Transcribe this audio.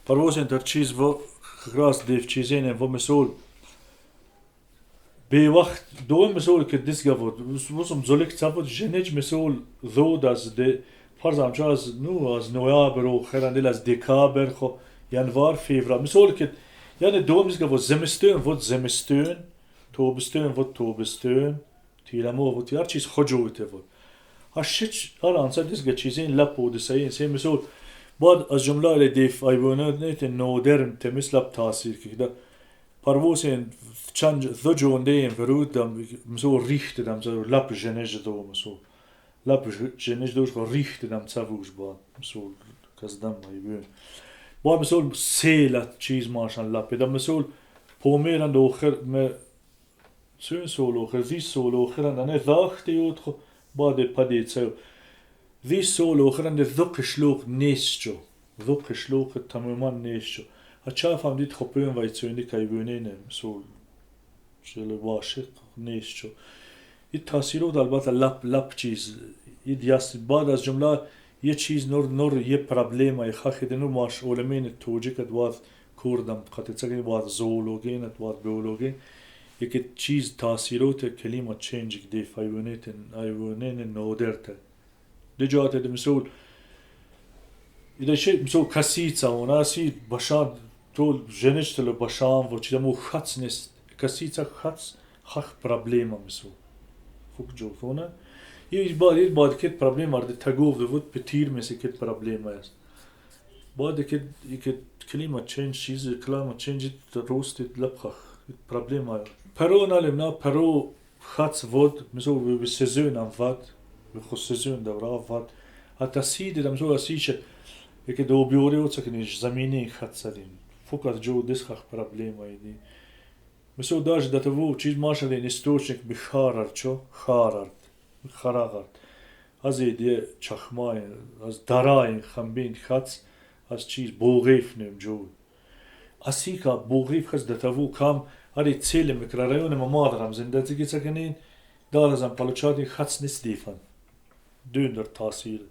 Парвозен дар чиз во как раз дев чизене во мисол бевақт дуюм мисол ки дисга вот вусум золик цавод женеч мисол зод аз де фарз амча аз ну аз ноябр охиран аз декабр хо январ феврал мисол ки яъне дуюм дисга вот зимистон вот зимистон тобистон вот тобистон тирамо вот ҳар чиз хоҷоите вот ҳашич ҳар анса дисга чизин лап одисаин се мисол بعد از جمله دیف ایوانات نادر تمثل تاثیر که parvosen چند ذجوندين verudam so richtedam so lap genege do so lap genege do richtedam tsavus ba so kazdam aybu ba misol selat چیز ماشان lap da misol pomeran do خر me سون سولو خر ذي سولو خر انا ذاخت يوت بعد پدی تسو ذي سولو خر انا ذق شلوق نيستو ذق شلوق تماما نيستو هچا فهم دید خب وای چوندی کایبونه مسول شل واشق نیست این تاثیرات البته لپ لپ چیز این دیاست بعد از جمله یه چیز نور نور یه پرابلم ای خاخ نور ماش علمین توجیک دواد کوردم قطعه واد زولوگین واد بیولوگین یکی چیز تاثیرات کلیما چنج دیف ایوونیت ایوونین نادرته دجات مثل إذا شيء مثل كاسيتsa وناسي بشان تول женечтеле башан во чидамо хац нест касица хац хах проблема مثل фук ҷофона и бад кет проблема арде тагов вот петир месе кет проблема аст бад кет ке климат change чиз климат change ростит лапхах проблема перо налем на перо хац вод مثل به сезон ам вад به خو сезон давра вад ата сиде дам зо асише яке до биориоца книж замини хацадин фукат ҷо дисхах проблема иди مثل даже до того чиз машадин источник бихарар чо харард харагард аз иди чахмай аз дарай хамбин хац аз чиз боғиф нем ҷо асика боғиф хас до того кам ари цели микрорайони ма мадарам зиндагӣ цаканин даразам получати хац нестифан дюндер таъсир.